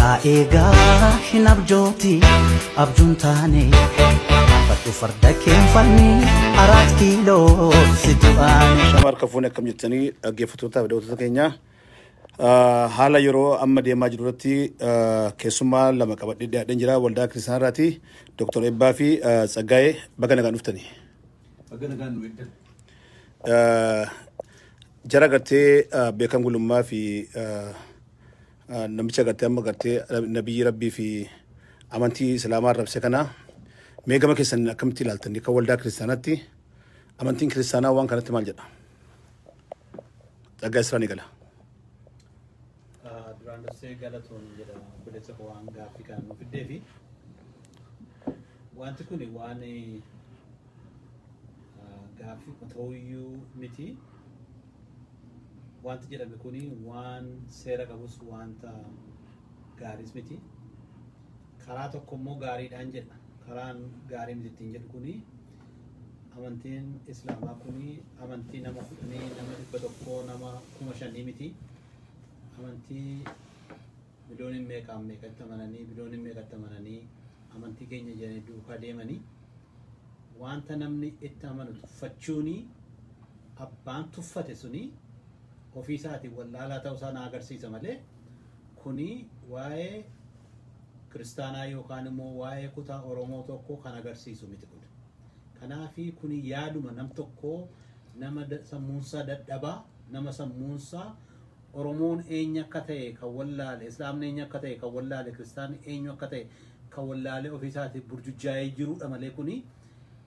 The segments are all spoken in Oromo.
Silaa eegaa hin abjooti abjuun taane Fadhu farda keen falmi araat kiiloo si du'aane. Shama harka fuune akkam jettanii dhaggeeffattoota fi daawwattoota keenya haala yeroo amma deemaa jiru irratti keessummaa lama qabadhee dhiyaadheen jira waldaa kiristaanaa irraati Dr. Eebbaa fi Tsaggaayee baga nagaan dhuftanii. Baga nagaan nu eegdan. Jara gartee beekan gulummaa fi Namicha gartee amma gartee nabiyyi rabbii fi amantii islaamaa arrabse kana mee gama keessan akkamitti ilaaltan akka waldaa kiristaanaatti amantiin kiristaanaa waan kanatti maal jedha? Tsaggaa Israa ni gala. Duraan dursee galatoon jedha obboleessa koo waan gaaffii kana nu fiddee fi wanti kun waan gaaffii ta'uyyuu miti. Wanti jedhame kuni waan seera qabus wanta gaariis miti. Karaa tokko immoo gaariidhaan jedha. Karaan gaarii miti ittiin jedhu kuni amantiin Islaamaa kuni amantii nama 10, nama 100, nama 5,000 miti. Amantii biliyooniin meeqaan meeqatti amananii, biliyooniin meeqatti amananii amantii keenya jedhanii duukaa deemanii wanta namni itti amanu tuffachuuni abbaan tuffate suni ofii isaatiin wallaalaa ta'uu isaa na agarsiisa malee kuni waa'ee kiristaanaa yookaan immoo waa'ee kutaa Oromoo tokko kan agarsiisu miti kun. Kanaafi kuni yaaduma nam tokkoo nama sammuunsaa dadhabaa nama sammuunsaa Oromoon eenyu akka ta'e kan wallaale, Islaamni eenyu akka ta'e kan wallaale, Kiristaanni eenyu akka ta'e kan wallaale ofii isaatiif burjujjaa'ee jiruudha malee kuni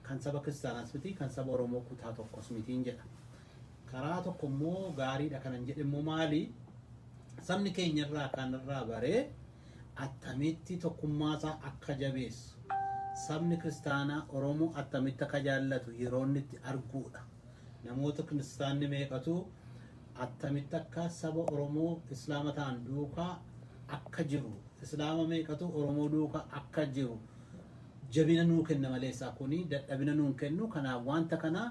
kan saba kiristaanaas miti, kan saba Oromoo kutaa tokkos mitiin jedha. Karaa tokko immoo gaariidha kanan jedhe immoo maali? Sabni keenya irraa kanarraa baree attamitti tokkummaasaa akka jabeessu, sabni kiristaanaa Oromoo attamitti akka jaallatu yeroo inni itti arguudha. Namoota kiristaanni meeqatu attamitti akka saba Oromoo Islaama ta'an duukaa akka jiru, Islaama meeqatu Oromoo duukaa akka jiru jabina nuu kenna malee isaa kuni dadhabina nuun kennu. Kanaaf wanta kana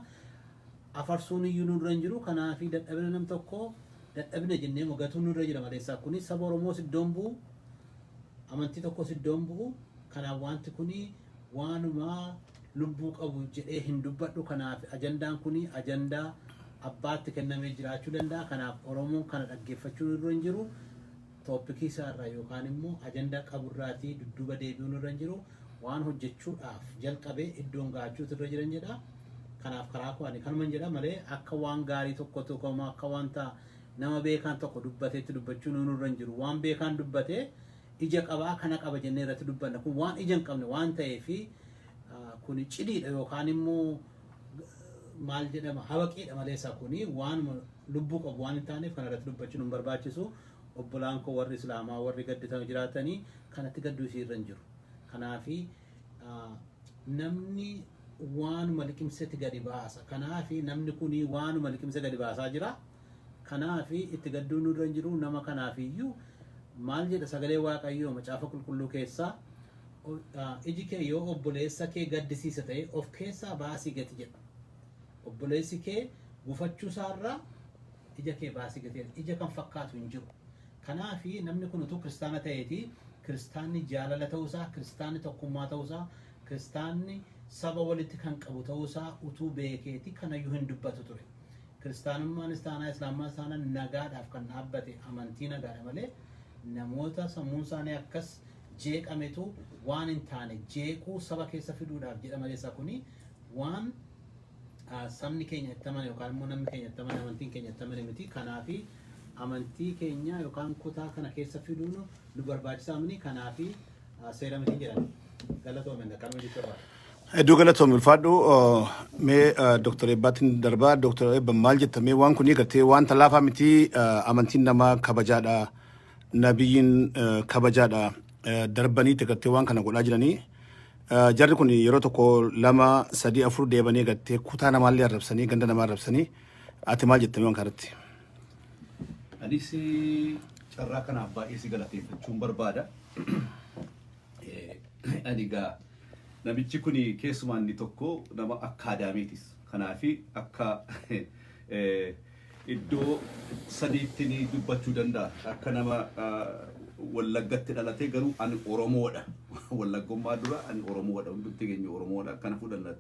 afarsuun iyyuu nurra hin jiru. Kanaaf dadhabina nam tokkoo dadhabina jennee mogatuun nurra jira malee isaa kuni saba Oromoos iddoon bu'u, amantii tokkos iddoon bu'u. Kanaaf wanti kuni waanuma lubbuu qabu jedhee hin dubbadhu. Kanaaf ajandaan kuni ajandaa abbaatti kennamee jiraachuu danda'a. Kanaaf Oromoon kana dhaggeeffachuun irra hin jiru. Tooppikii isaa irraa yookaan immoo ajandaa qabu irraatii dudduuba deebi'uun irra hin jiru. Waan hojjechuudhaaf jalqabe iddoon ga'achuutu irra jiran jedha. Kanaaf karaa koo ani kanuman jedha malee akka waan gaarii tokko tokko akka wanta nama beekaan tokko dubbateetti dubbachuun nurra hin jiru. Waan beekaan dubbatee ija qabaa kana qaba jennee irratti dubbanna. Kun waan ija hin qabne waan ta'eefi kuni cidiidha yookaan immoo maal jedhama habaqiidha malee isaa kuni waan lubbuu qabu waan hin taaneef kana irratti dubbachuun hin barbaachisu. Obbolaan koo warri Islaamaa warri gadditan jiraatanii kanatti gadduu isii irra hin jiru. Kanaafi namni waanuma liqimsetti gadi baasa. Kanaafi namni kuni waanuma liqimse gadi baasaa jira. Kanaafi itti gadduun nurra hin jiru nama kanaafiyyuu maal jedha sagalee Waaqayyoo macaafa qulqulluu keessaa iji kee yoo obboleessa kee gaddisiisa ta'e of keessaa baasii gati jedha. Obboleessi kee gufachuu isaarraa ija kee baasii gati jedha. Ija kan fakkaatu hin jiru. Kanaafi namni kun utuu kiristaana ta'eeti kiristaanni jaalala ta'uusaa, kiristaanni tokkummaa ta'uusaa, kiristaanni saba walitti kan qabu ta'uusaa utuu beekeeti kanayyuu hin dubbatu ture. Kiristaanummaanis taanaa Islaamummaas taanaan nagaadhaaf kan dhaabbate amantii nagaadha malee namoota sammuun isaanii akkas jeeqametu waan hin taane jeequu saba keessa fiduudhaaf jedha malee isaa kuni waan sabni keenya itti amane yookaan immoo namni keenya itti amane amantiin keenya itti amane miti. Kanaafi amantii keenya yookaan kutaa kana keessa fiduun nu barbaachisaa miti. Kanaafi seera miti jedhan. Galatoomi kanuma jechuu barbaada. Hedduu galatoomi ulfaadhu mee Dr. Eebbaatiin darbaa. Dr. Eebba maal jetta mee waan kun gartee wanta laafaa miti amantiin namaa kabajaadha nabiyyiin kabajaadha darbanii gartee waan kana godhaa jiranii jarri kun yeroo tokko lama sadii afur deebanii gartee kutaa namaallee arrabsanii ganda namaa arrabsanii ati maal jetta mee waan kanarratti? Anis carraa kanaaf baay'ee si galateeffachuun barbaada. Ani egaa namichi kun keessumaa inni tokko nama akkaadaamiitis. Kanaaf akka iddoo sadiitti ni dubbachuu danda'a. Akka nama Wallaggatti dhalatee garuu ani Oromoodha. Wallaggummaa dura ani Oromoodha. Hundumti keenya Oromoodha. Akkana fudhanna.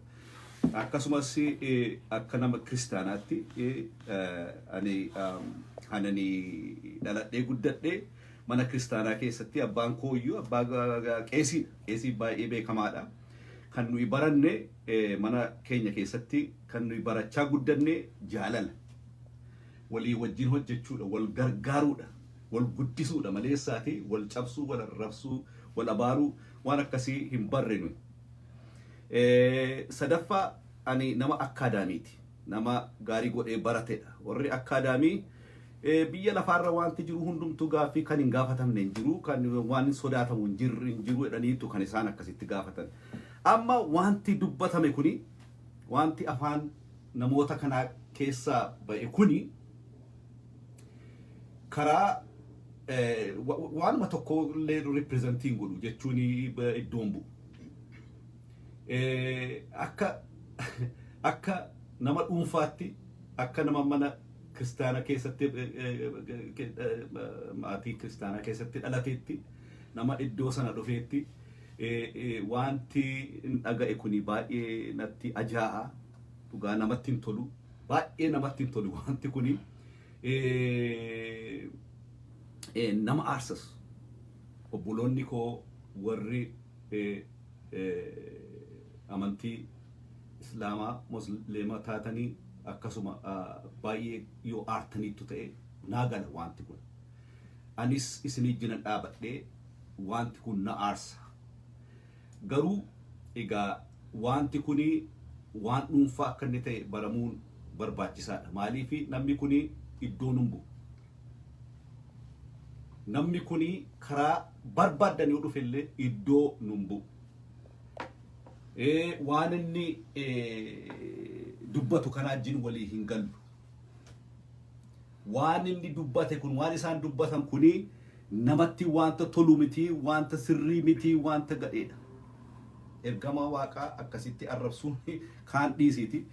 Akkasumas akka nama kiristaanaatti ani anani dhaladhee guddadhee mana kiristaanaa keessatti, abbaan koo iyyuu abbaa qeesiidha. Qeesii baay'ee beekamaadha. Kan nuyi baranne mana keenya keessatti, kan nuyi barachaa guddanne jaalala. Walii wajjin hojjechuudha, wal gargaaruudha, wal guddisuudha maleessaati wal cabsuu, wal arrabsuu, wal abaaruu waan akkasii hin barre nuyi. Sadaffaa, ani nama akkaadaamiiti. Nama gaarii godhee baratedha. Warri akkaadaamii biyya lafaarra wanti jiru hundumtuu gaaffii kan hin gaafatamne hin jiru, kan waan hin sodaatamu hin jiru jedhaniitu kan isaan akkasitti gaafatan. Amma wanti dubbatame kuni, wanti afaan namoota kanaa keessaa ba'e kuni karaa waanuma tokko illee represent iin godhu jechuun iddoon bu'u. Akka nama dhuunfaatti, akka nama mana kiristaana keessatti, maatii kiristaanaa keessatti dhalateetti, nama iddoo sana dhufeetti, wanti hin dhaga'e kuni baay'ee natti ajaa'a. Dhugaa namatti hin tolu, baay'ee namatti hin tolu. Wanti kuni nama aarsas. Obboloonni koo warri amantii Islaamaa, Musliima taatanii, akkasuma baay'ee yoo aartaniittu ta'e naa gala wanti kun. Anis isinii jina dhaabadhee wanti kun na aarsa. Garuu egaa wanti kuni waan dhuunfaa akka inni ta'e baramuun barbaachisaadha. Maaliif? Namni kuni iddoon hin bu'u. Namni kuni karaa barbaaddan yoo dhufe illee iddoo nun bu'u. Waan inni dubbatu kanaa wajjin walii hin gallu. Waan inni dubbate kun, waan isaan dubbatan kuni namatti wanta tolu miti, wanta sirrii miti, wanta gadheedha. Ergamaa Waaqaa akkasitti arrabsuun kaan dhiisiiti.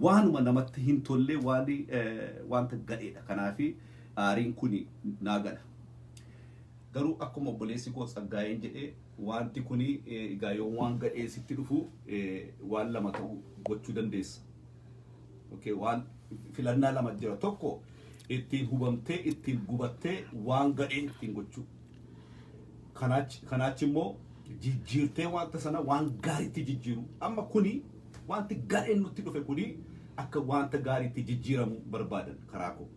Waanuma namatti hin tolle, waan wanta gadheedha. Kanaafi aariin kuni naa gala. Garuu akkuma obboleessi koo Tsaggaayeen jedhee, wanti kuni egaa yoo waan gadhee sitti dhufu waan lama ta'uu gochuu dandeessa. Okay, waan filannaa lama jira. Tokko, ittiin hubamtee, ittiin gubattee waan gadhee ittiin gochuu. Kanaachi immoo jijjiirtee wanta sana waan gaariitti jijjiiru. Amma kuni wanti gadheen nutti dhufe kuni akka wanta gaariitti jijjiiramu barbaadan karaa koo.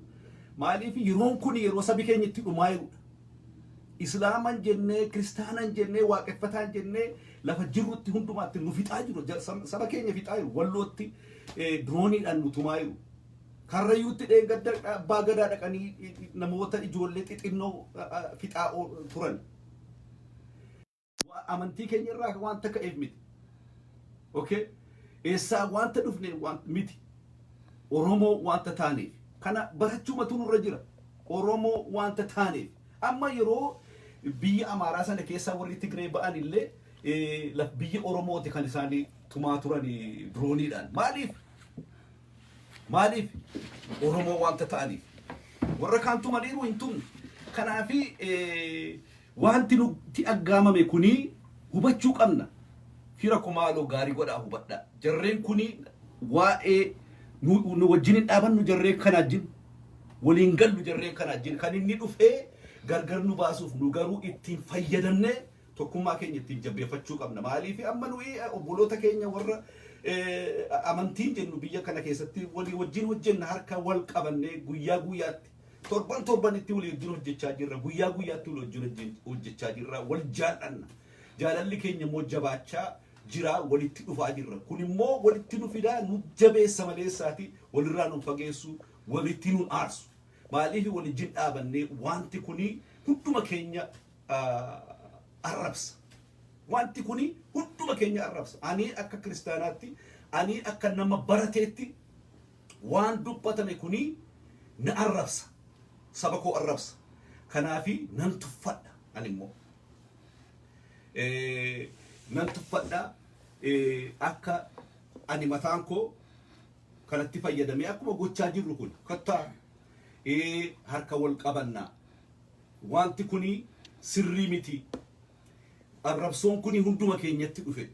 Maaliif? Yeroon kuni yeroo sabi keenya itti dhumaa jirudha. Islaaman jennee, kiristaanan jennee, waaqeffataan jennee lafa jirrutti hundumaatti nu fixaa jiru. Saba keenya fixaa jiru. Wallootti dirooniidhaan nu tumaa jiru. Karrayyuutti dheengadda abbaa gadaa dhaqanii namoota ijoollee xixinnoo fixaa turan. Amantii keenya irraa wanta ka'eef miti. Okay? Eessaa wanta dhufne miti. Oromoo wanta taaneef. Kana barachuumatu nurra jira. Oromoo wanta taaneef. Amma yeroo biyya Amaaraa sana keessaa warri Tigree ba'an illee biyya Oromooti kan isaan tumaa turan dirooniidhaan. Maaliif? Maaliif? Oromoo wanta ta'aniif. Warra kaan tumaniiru, hin tumne. Kanaafi wanti nutti aggaamame kuni hubachuu qabna. Fira kumaaloo gaarii godhaa hubadhaa. Jarreen kuni waa'ee nu wajjin hin dhaabannu, jarreen kana wajjin waliin gallu, jarreen kana wajjin kan inni dhufee gargar nu baasuuf. Nu garuu ittiin fayyadamnee tokkummaa keenya ittiin jabeeffachuu qabna. Maaliif? Amma nuyi obboloota keenya warra amantiin jennu biyya kana keessatti walii wajjin hojjenna. Harka wal qabannee guyyaa guyyaatti, torban torbanitti walii wajjin hojjechaa jirra, guyyaa guyyaatti walii wajjin hojjechaa jirra, wal jaallanna. Jaalalli keenya immoo jabaachaa jira, walitti dhufaa jirra. Kun immoo walitti nu fidaa, nu jabeessa maleessaati walirraa nu fageessu, walitti nu aarsu. Maaliif? Waliin dhaabannee wanti kuni hunduma keenya arrabsa. Wanti kuni hunduma keenya arrabsa. Ani akka kiristaanaatti, ani akka nama barateetti waan dubbatame kuni na arrabsa. Saba koo arrabsa. Kanaafi nan tuffadha ani immoo. Nan tuffadha. Akka ani mataan koo kanatti fayyadamee akkuma gochaa jirru kun, kottaa harka wal qabannaa. Wanti kuni Sirrii miti. Arrabsoon kuni hunduma keenyatti dhufe.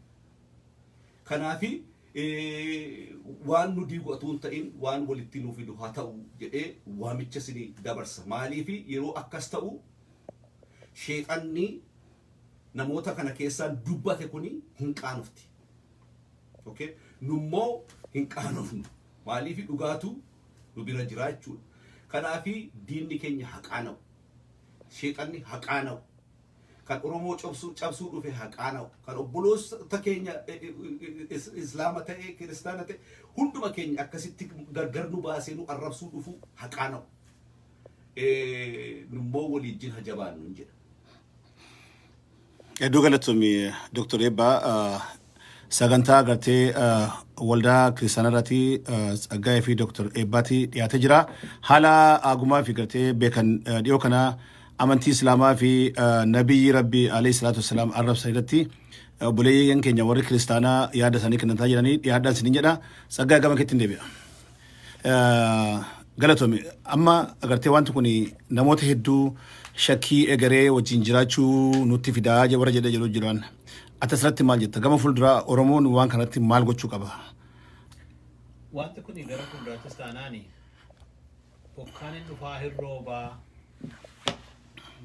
Kanaafi waan nu diigu atuu hin ta'in waan walitti nu fidu haa ta'u jedhee waamicha isinii dabarsa. Maaliifi yeroo akkas ta'u sheexanni namoota kana keessaan dubbate kuni hin qaanofti. Okay? Nummoo hin qaanofnu. Maaliifi dhugaatu nu bira jira jechuudha. Kanaafi diinni keenya haa qaana'u. Sheexanni haa qaana'u. Kan Oromoo cabsuu cabsuu dhufe haa qaana'u. Kan obboloota keenya Islaama ta'e, Kiristaana ta'e, hunduma keenya akkasitti gargar nu baasee nu arrabsuu dhufu haa qaana'u. Nummoo waliijjin haa jabaannu hin jedha. Hedduu galatoomi, Dr. Eebbaa. Sagantaa agartee waldaa kiristaanaa irratti Tsaggaayee fi Dr. Eebbaatti dhiyaatee jira. Haala agumaa fi gartee beekan dhiyoo kana amantii Islaamaa fi nabiyyi Rabbi alayhi salaatu wassalaam arrabsan irratti obboleeyyan keenya warri kiristaanaa yaada isaanii kennataa jiranii dhiyaadhaan isiniin jedha. Tsaggaayee, gama keetti hin deebi'a. Galatoomi. Amma agartee wanti kun namoota hedduu shakkii egeree wajjin jiraachuu nutti fidaa warra jedhee jedhu jiran. Ati asirratti maal jetta? Gama fuulduraa Oromoon waan kanatti maal gochuu qaba? Wanti kun gara fuulduraattis taanaani bokkaan hin dhufaa, hin roobaa,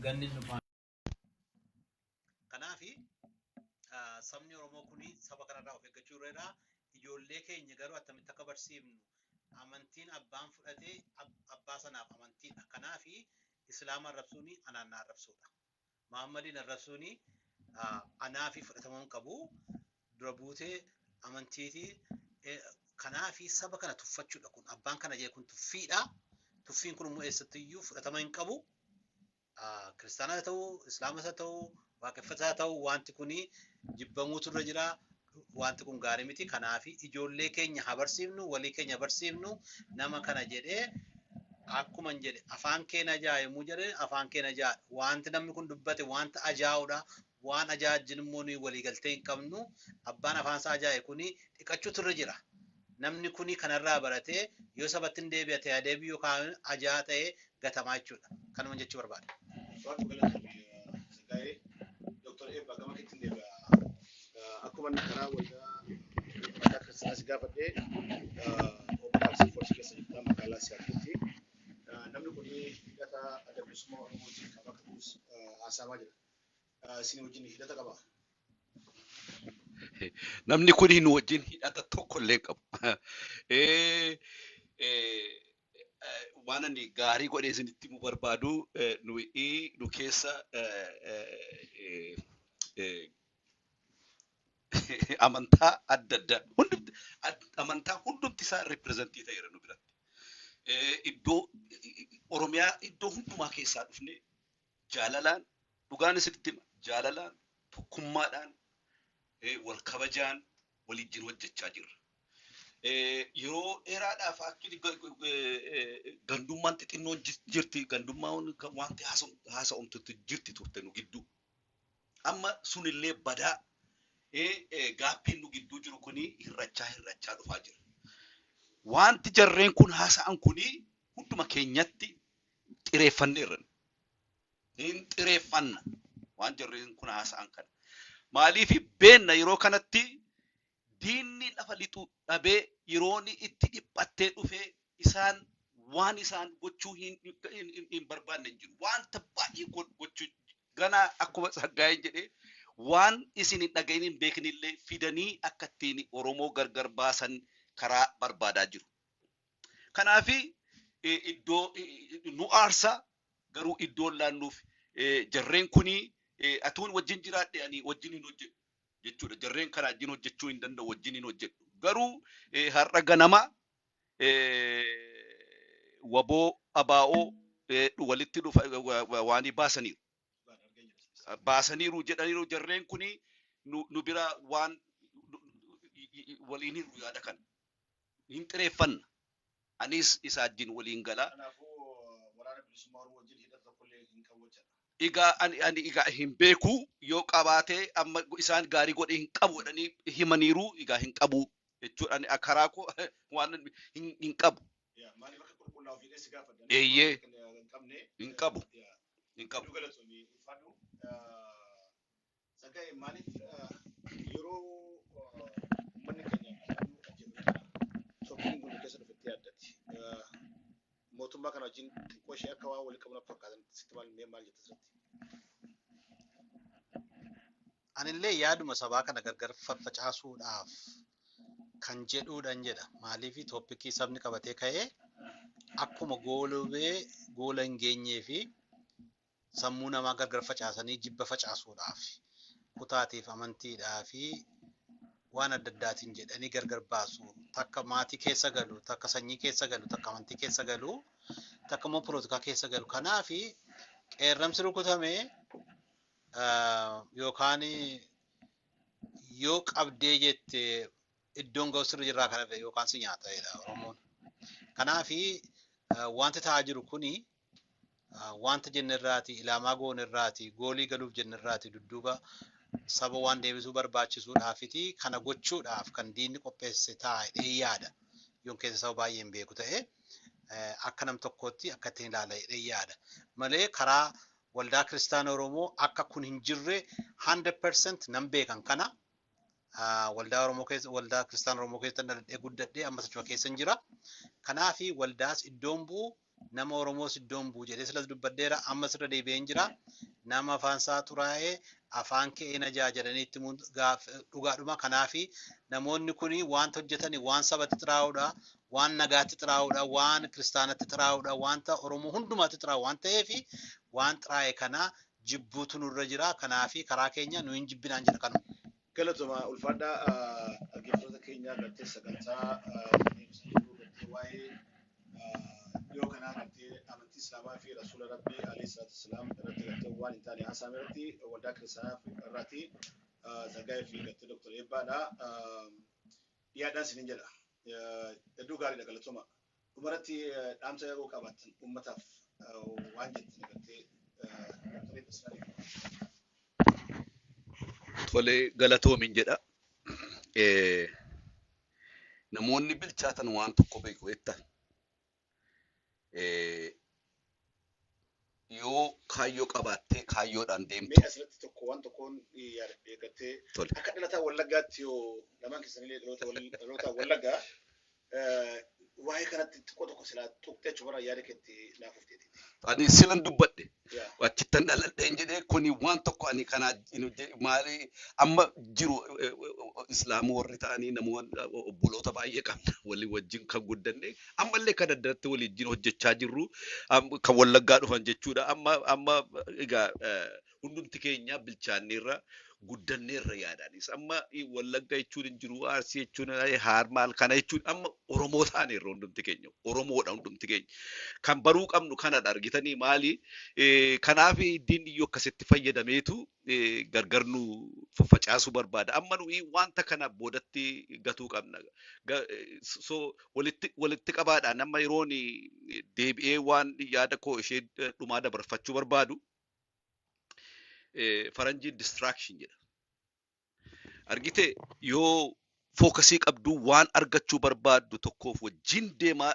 ganni hin dhufaa. Kanaafi sabni Oromoo kun saba kanarraa of eeggachuu irra. Ijoollee keenya garuu attamitti akka barsiifnu, amantiin abbaan fudhate abbaa sanaaf amantiidha. Kanaafi Islaama arrabsuun anaan na arrabsuudha. Muhammadiin arrabsuun anaafi fudhatamuu hin qabu. Dura buutee amantiiti. Kanaafi saba kana tuffachuudha kun. Abbaan kana jedhe kun tuffiidha. Tuffiin kun immoo eessattiyyuu fudhatama hin qabu. Kiristaana haa ta'u, Islaamas haa ta'u, waaqeffataa haa ta'u, wanti kun jibbamuutu irra jira. Wanti kun gaarii miti. Kanaafi ijoollee keenya haa barsiifnu, walii keenya barsiifnu. Nama kana jedhee akkuma hin jedhe, afaan keenya ajaa'e yommuu jedhe, afaan keenya ajaa'e. Wanti namni kun dubbate wanta ajaa'uudha. Waan ajaa'ajin immoo nuyi walii galtee hin qabnu. Abbaan afaan isaa ajaa'e kuni dhiqachuutu irra jira. Namni kuni kanarraa baratee yoo sabatti hin deebi'a ta'e adeebi'u, yookaan ajaa ta'e gatamaa jechuudha. Kanuma jechuu barbaada. Waaqni galatoomi, Tsaggaayee. Dr. Eebba, gama keetti hin deebi'a. Akkuma inni karaa waldaa kiristaanaa si gaafadhee, obbo Taaksii Foorsii keessa jirta magaalaa Siyaatilitti. Namni kun hidhata Adda Bilisummaa Oromoo wajjin qaba akka ta'us haasa'amaa jira. Isin wajjin hidhata qaba? Namni kun nu wajjin hidhata tokko illee hin qabu. Waan ani gaarii godhee isinitti himuu barbaadu, nuyi nu keessa amantaa adda addaa hundumti, amantaa hundumti isaa represent ta'eera nu biratti. Iddoo Oromiyaa iddoo hundumaa keessaa dhufne jaalalaan, dhugaan isinitti hima, jaalalaan, tokkummaadhaan, wal kabajaan waliijjin hojjechaa jirra. Yeroo dheeraadhaaf actually gandummaan xixinnoon jirti, gandummaan wanti haasa'umtu jirti turte nu gidduu. Amma sunillee badaa gaappiin nu gidduu jiru kuni hir'achaa hir'achaa dhufaa jira. Wanti jarreen kun haasa'an kuni hunduma keenyatti xireeffanneerra. Hin xireeffanna waan jarreen kun haasa'an kana. Maaliif beenna, yeroo kanatti diinni lafa lixu dhabee yeroon itti dhiphattee dhufee isaan waan isaan gochuu hin barbaanne hin jiru. Wanta baay'ee gochuu ganaa akkuma Tsaggaayeen jedhee, waan isin hin dhagahin hin beeknillee fidanii akka ittiin Oromoo gargar baasan karaa barbaadaa jiru. Kanaafi iddoo nu aarsa, garuu iddoon laannuuf jarreen kuni atuun wajjin jiraadhe ani wajjin hin hojjedhu jechuudha. Jarreen kana wajjin hojjechuu hin danda'u, wajjin hin hojjedhu. Garuu har'a ganama waboo abaa'oo walitti dhufa waanii baasaniiru. Baasaniiru jedhaniiru, jarreen kuni nu bira waan waliin hirru yaada kana. Hin xireeffanna. Anis isa wajjin waliin gala. Kanaafuu Waraana Bilisummaa Oromoo wajjin hidhata tokkollee hin qabu jechuudha. Egaa ani egaa hin beeku, yoo qabaate amma isaan gaarii godhe hin qabu jedhanii himaniiru, egaa hin qabu jechuudha. Ani karaa koo waan hin qabu. Maaliif akka qulqullaa'uuf jedhee si gaafadha. Eeyyee. Hin qabne. Hin qabu. Hin qabu. Hedduu galatoomi, ulfaadhu. Tsaggaa'ee, maaliif yeroo uummanni keenya ajjeefame kana topiciin kun keessa dhufetti yaaddatti? Mootummaa kana wajjin xiqqoo ishee akka waan walii qabu fakkaatan sitti maal, mee maal jetta asirratti? Anillee yaaduma sabaa kana gargar faffacaasuudhaaf kan jedhuudhan jedha. Maaliif topicii sabni qabatee ka'ee akkuma goolabee goola hin geenyee fi sammuu namaa gargar facaasanii jibba facaasuudhaaf, kutaatiif, amantiidhaa fi waan adda addaatiin jedhanii gargar baasu. Takka maatii keessa galu, takka sanyii keessa galu, takka amantii keessa galu, takka immoo polotikaa keessa galu. Kanaafi qeerramsi rukutamee yookaan yoo qabdee jette iddoon ga'u sirri jirraa kana yookaan si nyaata jedha Oromoon. Kanaafi wanti ta'aa jiru kuni wanta jenne irraati, ilaamaa goone irraati, goolii galuuf jenne irraati dudduuba saba waan deebisuu barbaachisuudhaafiti kana gochuudhaaf kan diinni qopheesse taa'ee yaada. Yoon keessa saba baay'ee hin beeku ta'e, akka nam tokkootti akka ittiin ilaala jedhee yaada. Malee karaa Waldaa Kiristaana Oromoo akka kun hin jirre 100% nan beekan kana. Waldaa Oromoo keessa, Waldaa Kiristaana Oromoo keessa dhaladhee guddadhee ammas achuma keessa hin jira. Kanaafi waldaas iddoon bu'u, nama Oromoos iddoon bu'u jedhee silas dubbadheera, ammas irra deebi'een jira. Nama afaan isaa xuraa'ee afaan kee na jedhanii itti dhugaadhuma. Kanaafi namoonni kun wanta hojjetan waan sabatti xuraa'uudha, waan nagaatti xuraa'uudha, waan kiristaanatti xuraa'uudha, wanta Oromoo hundumaatti xuraa'u waan ta'eef, waan xuraa'e kana jibbuutu nurra jira. Kanaafi karaa keenya nu hin jibbinaan jedha kanuma. Galatuma, ulfaadhaa. Dhaggeeffattoota keenya, gartee sagantaa deemsa jiru gartee waa'ee dhiyoo kanaa gartee amantii Islaamaa fi Rasuula Rabbii alayhi salaatu wasalaam irratti gartee waan hin taane haasa'ame irratti Waldaa Kiristaanaa irratti Tsaggaa'ee fi gartee Dr. Eebbaadha. Dhiyaadhaan isinin jedha. Hedduu gaariidha, galatuma. Dhumarratti dhaamsa yeroo qabaattan uummataaf waan jettan gartee Dr. Eebba Islaamii. Tolee, galatoomin jedha. Namoonni bilchaatan waan tokko beeku jetta. Yoo kaayyoo qabaattee kaayyoodhaan deemtu. Mee asirratti tokko waan tokkoon yaadadhee gartee Tole. akka dhalataa Wallaggaatti, yoo lamaan keessanillee dhaloota Wallaggaa, waa'ee kanatti xiqqoo tokko silaa tuqxee achuma yaada keetti naaf ufteeti. Ani silan dubbadhe. Yaa. Achittan dhaladheen jedhee kuni waan tokko ani kana maali amma jiru, Islaamuu warri ta'anii namoota obboloota baay'ee qabna, walii wajjin kan guddanne, ammallee kan addatti walii wajjin hojjechaa jirru, kan Wallaggaa dhufan jechuudha. Amma egaa hundumti keenya bilchaanneerra, guddanneerra yaadaanis. Amma Wallagga jechuun hin jiru, Arsii jechuun haarmaal kana jechuun, amma Oromoo taaneerra, hundumti keenya Oromoodha hundumti keenya. Kan baruu qabnu kanadha, argitanii maali? Kanaaf diinni iyyuu akkasitti fayyadameetu gargar nu faffacaasuu barbaada. Amma nuyi wanta kana boodatti gatuu qabna. So walitti qabaadhaan amma yeroon deebi'ee waan yaada koo ishee dhumaa dabarfachuu barbaadu, faranjiin distraction jedha. Argite, yoo focusii qabdu, waan argachuu barbaaddu tokkoof wajjin deemaa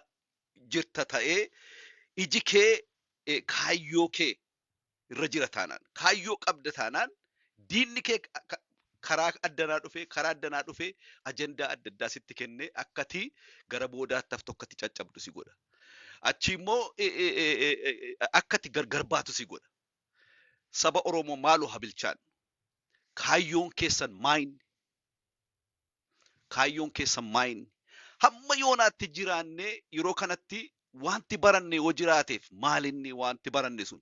jirta ta'ee, iji kee kaayyoo kee irra jira taanaan, kaayyoo qabda taanaan, diinni kee karaa addanaa dhufee, karaa addanaa dhufee ajandaa adda addaa sitti kennee akkati gara boodaatti haftu, akkati caccabdu si godha. Achi immoo akkati gargar baatu si godha. Saba Oromoo maaloo haa bilchaannu. Kaayyoon keessan maayinni? Kaayyoon keessan maayinni? Hamma yoonaatti jiraannee yeroo kanatti wanti baranne yoo jiraateef maalinni wanti baranne sun?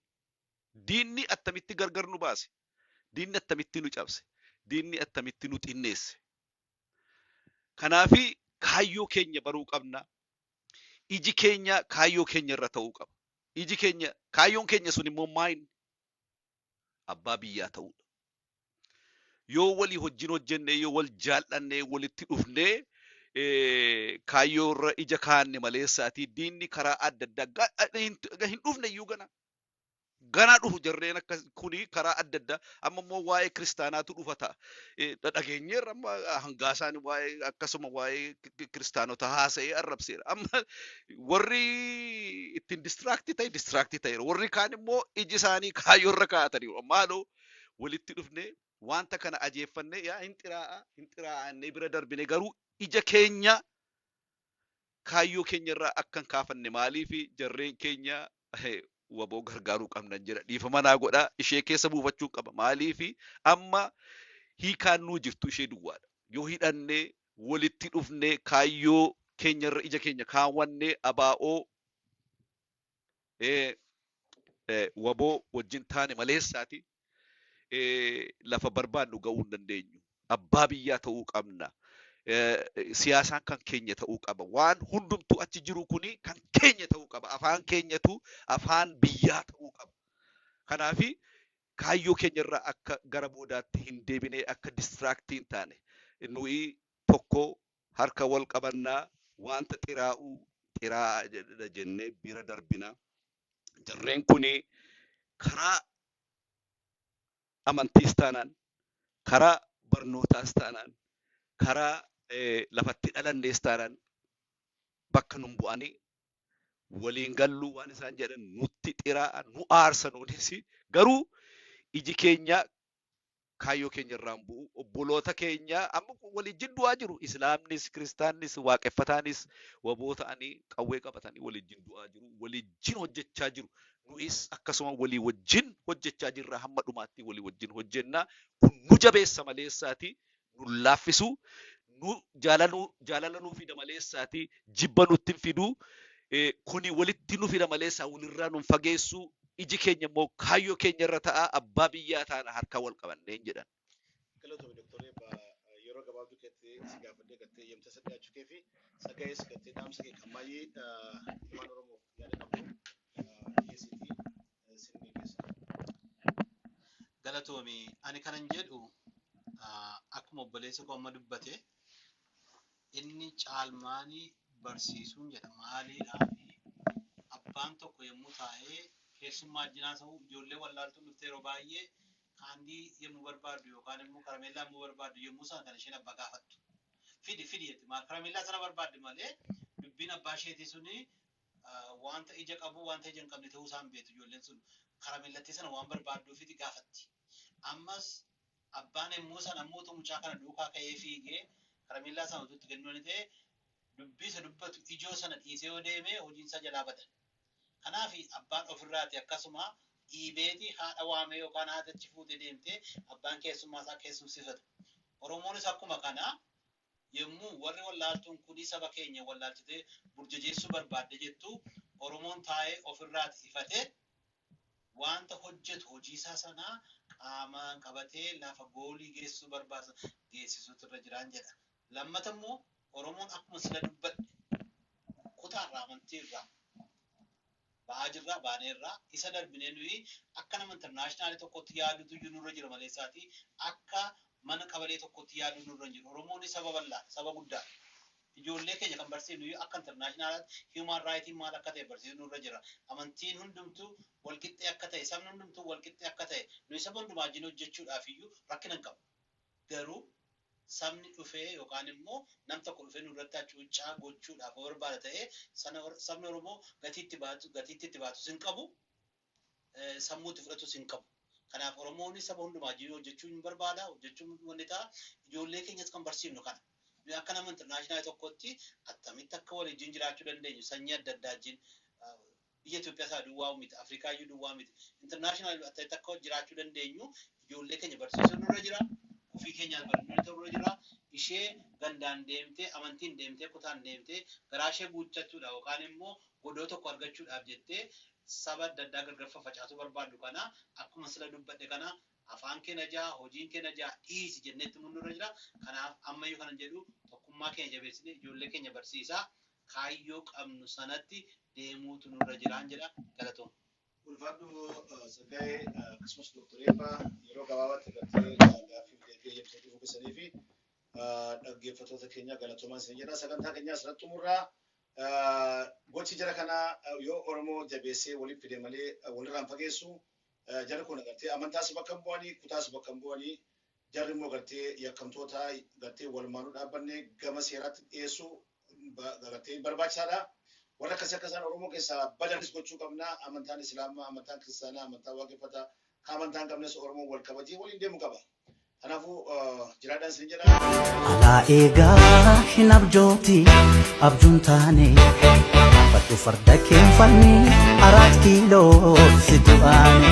Diinni attamitti gargar nu baase? Diinni attamitti nu cabse? Diinni attamitti nu xinneesse? Kanaafi kaayyoo keenya baruu qabna. Iji keenya kaayyoo keenya irra ta'uu qaba. Iji keenya, kaayyoon keenya sun immoo maayinni? Abbaa biyyaa ta'uudha. Yoo walii wajjin hojjenne, yoo wal jaal'anne, walitti dhufnee kaayyoo irra ija kaanne maleessaatii diinni karaa adda addaa hin dhufne iyyuu gana. Ganaa dhufu jarreen akka kuni karaa adda addaa. Amma immoo waa'ee kiristaanaatu dhufa ta'a. Dhageenyeerra, amma hangaasaan waa'ee akkasuma waa'ee kiristaanota haasa'ee arrabseera. Amma warri ittiin distract ta'e distract ta'eera. Warri kaan immoo iji isaanii kaayyoo irra kaa'ataniiru. Maaloo walitti dhufnee Wanta kana ajeeffannee yaa hin xiraa'a hin xiraa'annee bira darbine, garuu ija keenya kaayyoo keenya irraa akka hin kaafanne. Maaliif jarreen keenya waboo gargaaruu qabnan jedha. Dhiifama naa godha, ishee keessa buufachuu qaba. Maaliif amma hiikaan nuu jirtu ishee duwwaadha. Yoo hidhannee walitti dhufnee kaayyoo keenya irra ija keenya kaawwannee abaa'oo waboo wajjin taane maleessaati lafa barbaannu ga'uu hin dandeenyu. Abbaa biyyaa ta'uu qabna. Siyaasaan kan keenya ta'uu qaba. Waan hundumtuu achi jiru kuni kan keenya ta'uu qaba. Afaan keenyatu afaan biyyaa ta'uu qaba. Kanaafi kaayyoo keenya irraa akka gara boodaatti hin deebine, akka distract hin taane, nuyi tokko harka wal qabannaa, wanta xiraa'uu xiraa'aa jennee bira darbina. Jarreen kuni karaa amantiis taanaan, karaa barnootaas taanaan, karaa lafatti dhalannees taanaan bakka nun bu'anii waliin galluu. Waan isaan jedhan nutti xiraa'a, nu aarsa, nuunis garuu iji keenya kaayyoo keenya irraan bu'u. Obboloota keenya amma waliin du'aa jiru. Islaamnis, kiristaannis, waaqeffataanis waboo ta'anii qawwee qabatanii waliin du'aa jiru, waliin hojjechaa jiru. Nu'is akkasuma walii wajjin hojjechaa jirra, hamma dhumaatti walii wajjin hojjenna. Kun nu jabeessa maleessaati nu laaffisu, nu jaalala nuu fida maleessaati jibba nutti hin fidu. Kuni walitti nu fida maleessaa walirraa nun fageessu. Iji keenya immoo kaayyoo keenya irra ta'a, abbaa biyyaa taana harka wal qabanneen jedhan. Galatoomii Dooktar Eebbaa, yeroo gabaabduu keessatti si gaafadhee gartee yemsa isa dhiyaachuu kee fi sagayees gartee dhaamsa kee kan baay'ee ilmaan Oromoof yaada qabdu dhiyeessiitii sin geggeessa. Galatoomi, ani kanan jedhu akkuma obboleessi koo amma dubbate, inni caalmaanii barsiisuun jedha. Maaliidhaa fi abbaan tokko yommuu taa'ee keessummaa wajjin haasa'u, ijoollee wallaaltuun dhuftee yeroo baay'ee candy yommuu barbaaddu yookaan immoo karameellaa yommuu barbaaddu, yommuu sana kan isheen abbaa gaafattu. Fidi fidi jetti. Maal karameellaa sana barbaaddi malee dubbiin abbaa isheetii suni wanta ija qabu wanta ija hin qabne ta'uu isaan beektu. Ijoolleen sun karameellattii sana waan barbaadduufiti gaafatti. Ammas abbaan yommuu sana ammoo mucaa kana duukaa ka'ee fiigee karameellaa sana utuu itti kennuu ta'e, dubbii isa dubbatu ijoo sana dhiisee yoo deeme hojiin isaa jalaa bada. Kanaaf abbaan ofirraati akkasuma dhiibeeti haadha waamee yookaan haadha achi fuutee deemtee abbaan keessummaa isaa keessumsiifata. Oromoonis akkuma kana yommuu warri wallaaltuun kunii saba keenya wallaalchitee burjajeessuu barbaadde jettu, Oromoon taa'ee ofirraati ifatee wanta hojjetu hojii isaa sanaa qaamaan qabatee lafa goolii geessisuu barbaada geessisuutu irra jiraan jedha. Lammata immoo Oromoon akkuma sila dubbadhe kutaarraa, amantiirraa ba'aa jirraa baaneerraa isa darbinee nuyi akka nama international tokkotti yaadutu iyyuu nurra jira maleessaati akka mana qabalee tokkotti yaaduu nurra hin jiru. Oromoon saba bal'aadha, saba guddaadha. Ijoollee keenya kan barsiifnu iyyuu akka internationalaatti human rightiin maal akka ta'e barsiisuu nurra jira. Amantiin hundumtuu walqixxee akka ta'e, sabni hundumtuu walqixxee akka ta'e, nuyi saba hundumaa wajjin hojjechuudhaaf iyyuu rakkina hin qabu. Garuu sabni dhufee yookaan immoo nam tokko dhufee nurratti hacuuccaa gochuudhaaf yoo barbaada ta'e, sana sabni Oromoo gatiitti itti baatus hin qabu, sammuutti fudhatus hin qabu. Kanaaf Oromoon saba hundumaa wajjin hojjechuu hin barbaada, hojjechuun wanni ta'a. Ijoollee keenyas kan barsiifnu kana. Nuyi akka nama international tokkotti attamitti akka waliin jiraachuu dandeenyu, sanyii adda addaa wajjin, biyya Itoophiyaa isaa duwwaa miti, Afrikaa iyyuu duwwaa miti. International attamitti akka jiraachuu dandeenyu ijoollee keenya barsiisuun nurra jira. Ofii keenyaan barsiisuun nurra jira. Ishee gandaan deemtee, amantiin deemtee, kutaan deemtee garaa ishee guuttachuudhaaf yookaan immoo godoo tokko argachuudhaaf jettee saba adda addaa gargar faffacaasuu barbaaddu kana, akkuma sila dubbadhe kana, afaan keenya jaa hojiin keenya jaa dhiisi jenneetti nurra jira. Kanaaf ammayyuu kanan jedhu tokkummaa keenya jabeessine ijoollee keenya barsiisaa kaayyoo qabnu sanatti deemuutu nurra jiraan jedha. Galatoom. Ulfaadhu Tsaggaayee, akkasumas Dooktar Eebbaa, yeroo gabaabaatti gartee gaaffii deebii eeyyamtanii fufisanii fi dhaggeeffattoota keenya galatoomaa isin jedha. Sagantaa keenya asirratti xumurraa. Gochi jara kanaa yoo Oromoo jabeessee waliif fide malee walirraan fageessu. Jara kun gartee amantaas bakka hin bu'anii, kutaas bakka hin bu'anii, jarri immoo gartee yakkamtoota gartee walumaanuu dhaabbanne gama seeraatti dhiyeessuu gartee barbaachisaadha. Warra akkasii akka isaan Oromoo keessaa badanis gochuu qabna. Amantaan Islaamaa, amantaan Kiristaanaa, amantaan Waaqeffataa, kan amantaa hin qabnes Oromoon wal kabajee waliin deemuu qaba. Kanaafuu jiraadhaan isin jedha. Alaa eegaa hin abjooti abjuun taane badhu farda keen falmi araat kiiloo si du'aane.